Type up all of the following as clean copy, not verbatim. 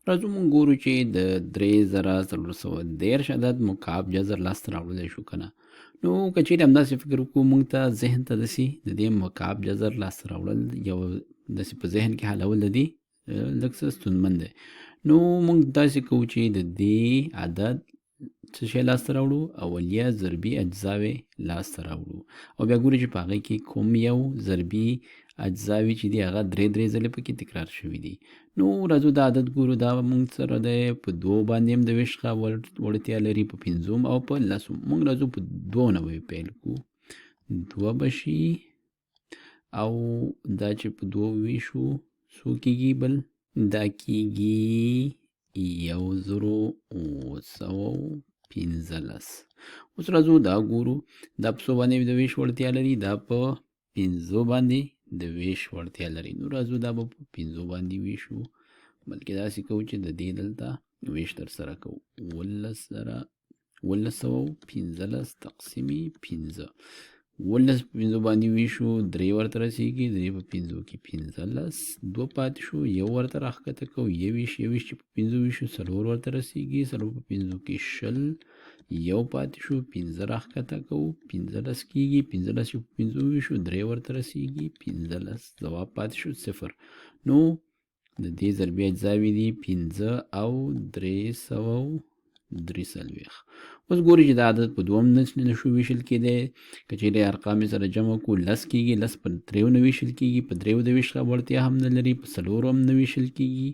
راځو موږ ګورو چې د 3430 عدد مکعب جذر لاسته راوړلی شو که نه. نو که چیرې همداسې فکر وکړو، موږ ته ذهن ته داسې د دې مکعب جذر لاسته راوړل یو داسې په ذهن کې حلول د دې لږ څه ستونزمن دی. نو موږ داسې کوو چې د دې عدد څه شی لاسته راوړو؟ اولیه ضربي اجزاوې لاسته راوړو، او بیا ګورو چې په هغې کې کوم یو ضربي اجزاوې چې دي هغه درې درې ځلې پکې تکرار شوي دي. نو راځو دا عدد ګورو. دا موږ سره دی په دوو باندې هم د ویش وړتیا لري، په پنځم او په لسو. موږ راځو په دوو نه به یې پیل کړو، دوه به شي، او دا چې په دوو ویشو څو کېږي؟ بل دا کېږي 1715. اوس راځو دا ګورو، دا په څو باندې د ویش وړتیا لري؟ دا په پنځو باندې د ویش وړتیا لري. نو راځو دا به په پنځو باندې ویشو، بلکې داسې کوو چې د دې دلته ویش تر سره کوو، 1715 تقسیمي پنځه. 17 په پنځو باندې ویشو، درې ورته رسېږي، درې په پنځو کې 15، دوه پاتې شو، یو ورته راښکته کوو، 21، 21 چې په پنځو ویشو څلور ورته رسېږي، څلور په پنځو کې 20، یو پاتې شو، پنځه راښکته کوو، 15 کېږي، 15 چې په پنځو ویشو درې ورته رسېږي، 15، ځواب پاتې شو صفر. نو د دې ضربي اجزاوې دي پنځه او 343. اوس ګوري چې دا عدد په دوم نه شو ویشل کېدی. که چیرې ارقام یې سره جمع کړو لس کېږي، لس په دریو نه ویشل کېږي، په دریو د ویش وړتیا هم نه لري، په څلورو هم نه ویشل کېږي،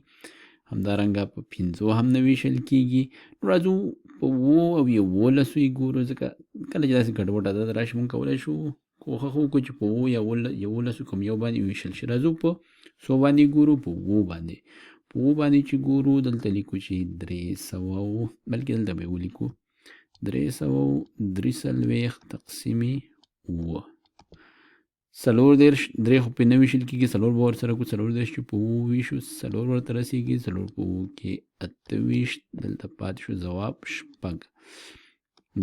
همدارنګه په پنځو هم نه ویشل کېږي. نو راځو په اوو او یوولسو یې ګورو، ځکه کله چې داسې ګډوډ عدد راشي موږ کولی شو کوښښ وکړو چې په اوو یا یوولسو کوم یو باندې ویشل شي. راځو په څو باندې ګورو؟ په اوو باندې. په اوو باندې چې ګورو دلته لیکو چې 300، بلکې دلته به یې ولیکو 343 تقسیمي اووه. 34، درې خو پرې نه ویشل کېږي، څلور به ورسره کړو، 34 چې په اوو ویشو څلور ورته رسېږي، څلور په اوو کې 28، دلته پاتې شو ځواب شپږ.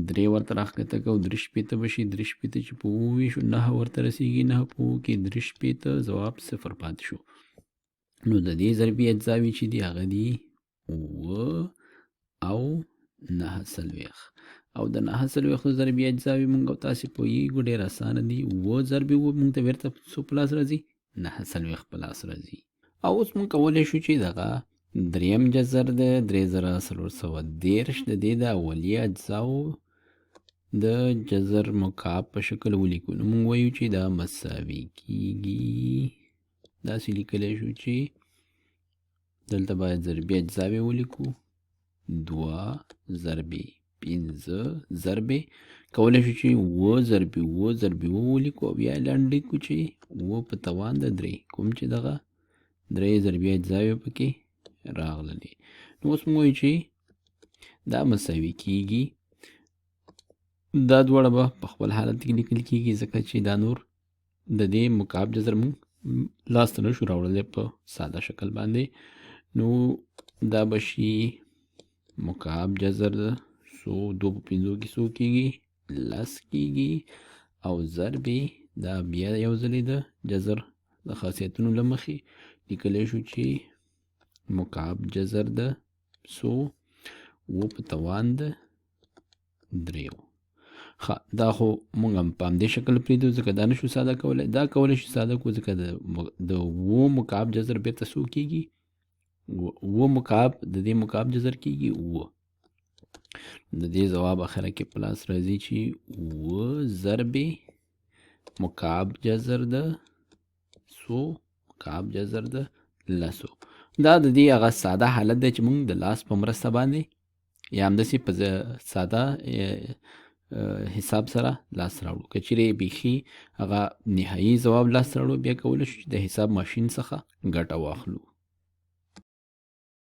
درې ورته راښکته کوو، 63 به شي، 63 چې په اوو ویشو نهه ورته رسېږي، نهه په اوو کې 63، ځواب صفر پاتې شو. نو د دې ضربي اجزاوې چې دي هغه دي اووه او 49. او د 49 ضربي اجزاوې موږ او تاسې پوهېږو ډېر اسانه دي. اووه ضربې اووه موږ ته بېرته څو په لاس راځي؟ 49 په لاس راځي. او اوس موږ کولی شو چې دغه دریم جذر دی 3430 د دې د اولیه اجزاو د جذر مکعب په شکل ولیکو. نو موږ وایو چې دا مساوي کېږي، داسې لیکلی شو چې دلته باید ضربي اجزاوې ولیکو، دوه ضربې پنځه ضربې، کولی شو چې اووه ضربې اووه ضربې اووه ولیکو، او بیا لنډ لیکو چې اووه په توان د درې، کوم چې دغه درې ضربي اجزاوې پکې راغللې. نو اوس موږ وایو چې دا مساوي کېږي، دا دواړه به په خپل حالت کې لیکل کېږي، ځکه چې دا نور د دې مکعب جذر موږ لاسته نه شو راوړلی په ساده شکل باندې. نو دا به شي مکعب جذر څو، دوه په پنځو کې څو کېږي؟ لس کېږي، او ضربې دا بیا یو ځلې د جذر د خاصیتونو له مخې لیکلی شو چې مکعب جذر د څو، اووه په توان د دریو. ښه، دا خو موږ هم په همدې شکل پرېږدو، ځکه دا نشو ساده کولی. دا کولی شو ساده کړو، ځکه د اوو مکعب جذر بېرته څو کېږي؟ اووه مکعب، د دې مکعب جذر کېږي اووه. د دې ځواب اخره کې په لاس راځي چې اووه ضربې مکعب جذر د څو، مکعب جذر د لسو. دا د دې هغه ساده حالت دی چې موږ د لاس په مرسته باندې یا همداسې په ساده حساب سره لاس راوړو. که چیرې بیخي هغه نهایي ځواب لاس راوړو، بیا کولی شو چې د حساب ماشین څخه ګټه واخلو.